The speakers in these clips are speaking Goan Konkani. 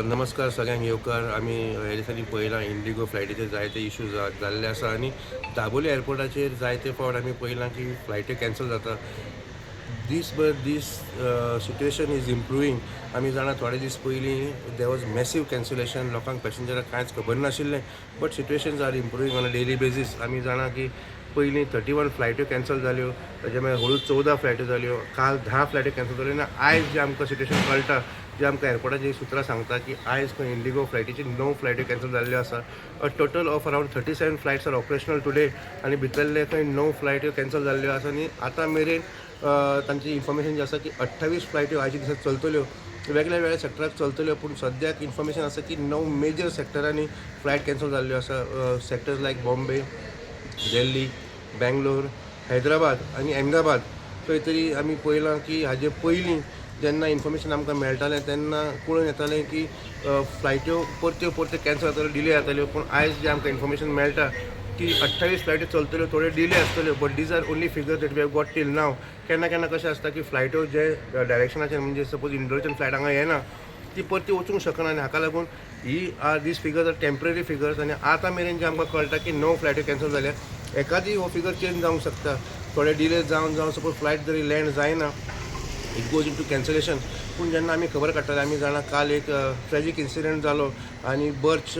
नमस्कार सगळ्यांक येवकार. आमी ह्या दिसांनी पळयलां, इंडिगो फ्लायटीचे जायते इशू जाल्ले आसा आनी दाबोली एअरपोर्टाचेर जायते फावट आमी पळयलां की फ्लायट्यो कॅन्सल जाता. दीसभर दीस सिट्युएशन is improving. आमी जाणा, थोडे दीस पयलीं there was massive cancellation. लोकांक, पॅसेंजराक कांयच खबर नाशिल्लें, but situations are improving on a daily basis. आमी जाणा की पयलीं 31 फ्लायट्यो कॅन्सल जाल्यो, ताजे मागीर हळू 14 फ्लायट्यो जाल्यो, काल 10 फ्लायट्यो कॅन्सल जाल्यो आनी आयज जे आमकां सिट्युएशन कळटा, जे आमकां एअरपोर्टाची सुत्रां सांगता की आयज खंय इंडिगो फ्लायटीची णव फ्लायट्यो कॅन्सल जाल्ल्यो आसा. A total of around 37 flights are operational today आनी भितरले खंय णव फ्लायट्यो कॅन्सल जाल्ल्यो आसा. आनी आतां मेरेन तांची इन्फॉर्मेशन जी आसा की 28 फ्लायट्यो आयच्या दिसा चलतल्यो, वेगळ्या वेगळ्या सेक्टराक चलतल्यो. पूण सद्याक इन्फॉर्मेशन आसा की णव मेजर सेक्टरांनी फ्लायट कॅन्सल जाल्ल्यो आसा, सेक्टर्स लायक बॉम्बे, दिल्ली, बेंगलोर, हैदराबाद आनी अहमदाबाद. खंय तरी आमी पळयलां की हाजे पयलीं जेन्ना इन्फॉर्मेशन आमकां मेळटालें, तेन्ना कळून येतालें की फ्लायट्यो परत्यो परत्यो कॅन्सल जाताल्यो, डिले जाताल्यो. पूण आयज जें आमकां इन्फॉर्मेशन मेळटा की 28 फ्लायट्यो चलतल्यो, थोड्यो डिले आसतल्यो, but these are only figure that we have got till now. केन्ना केन्ना कशें आसता की फ्लायट्यो जे डायरेक्शनाचेर, म्हणजे सपोज इंडोरच्यान फ्लायट हांगा येना, ती परती वचूंक शकना आनी हाका लागून ही are these figures are temporary figures. आनी आतां मेरेन जे आमकां कळटा की णव फ्लायट्यो कॅन्सल जाल्या, एकादी हो फिगर चेंज जावंक शकता. थोडे डिले जावन जावन सपोज फ्लायट जरी लँड जायना, it goes into cancellation. पूण जेन्ना आमी खबर काडटाले, आमी जाणा, काल एक ट्रेजीक इन्सिडंट जालो आनी बर्च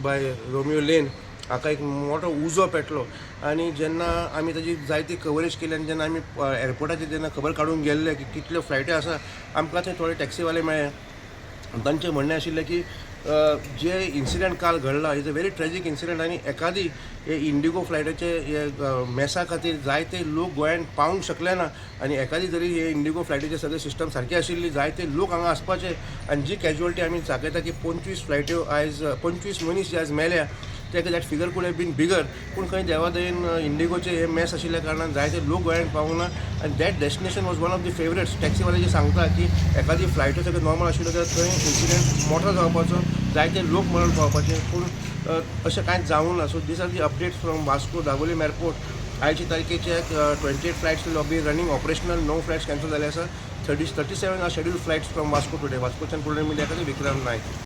बाय रोमियो लेन हाका एक मोठो उजो पेटलो. आनी जेन्ना आमी ताजी जायती कवरेज केली आनी जेन्ना आमी एअरपोर्टाचेर जेन्ना खबर काडूंक गेल्ले की कितल्यो फ्लायट्यो आसा, आमकां थंय थोडे टॅक्सीवाले मेळ्ळे. तांचें म्हणणें आशिल्लें की जे इन्सिडंट काल घडला is a very tragic incident आनी एकादी हे इंडिगो फ्लायटाचे हे मेसा खातीर जायते लोक गोंयांत पावूंक शकले ना. आनी एकादी जरी हे इंडिगो फ्लायटीचे सगळे सिस्टम सारकी आशिल्ली, जायते लोक हांगा आसपाचे. आनी जी कॅज्युअलिटी आमी दाखयता की 25 फ्लायट्यो आयज, 25 मनीस जे आयज मेल्या, ते that figure could have been bigger. पूण खंय देवादयेन इंडिगोचे हे मेस आशिल्ल्या कारणान जायते लोक गोंयांत पावूंक ना आनी that destination was one of the favourites. टॅक्सीवाले जे सांगता की एकादी फ्लायट्यो सगळे नॉर्मल आशिल्ल्यो जाल्यार थंय इन्सिडंट मोठो जावपाचो, जायते लोक मरण पावपाचे. पूण अशें कांयच जावंक ना. So these are the updates from Vasco Dabolim airport. आयचे तारखेचे 28 flights will be running operational. णव फ्लायट्स कॅन्सल जाले आसा. 37 are scheduled flights from Vasco today. वास्कोच्यान पुर्ण मिडिया खातीर विक्रम नायक.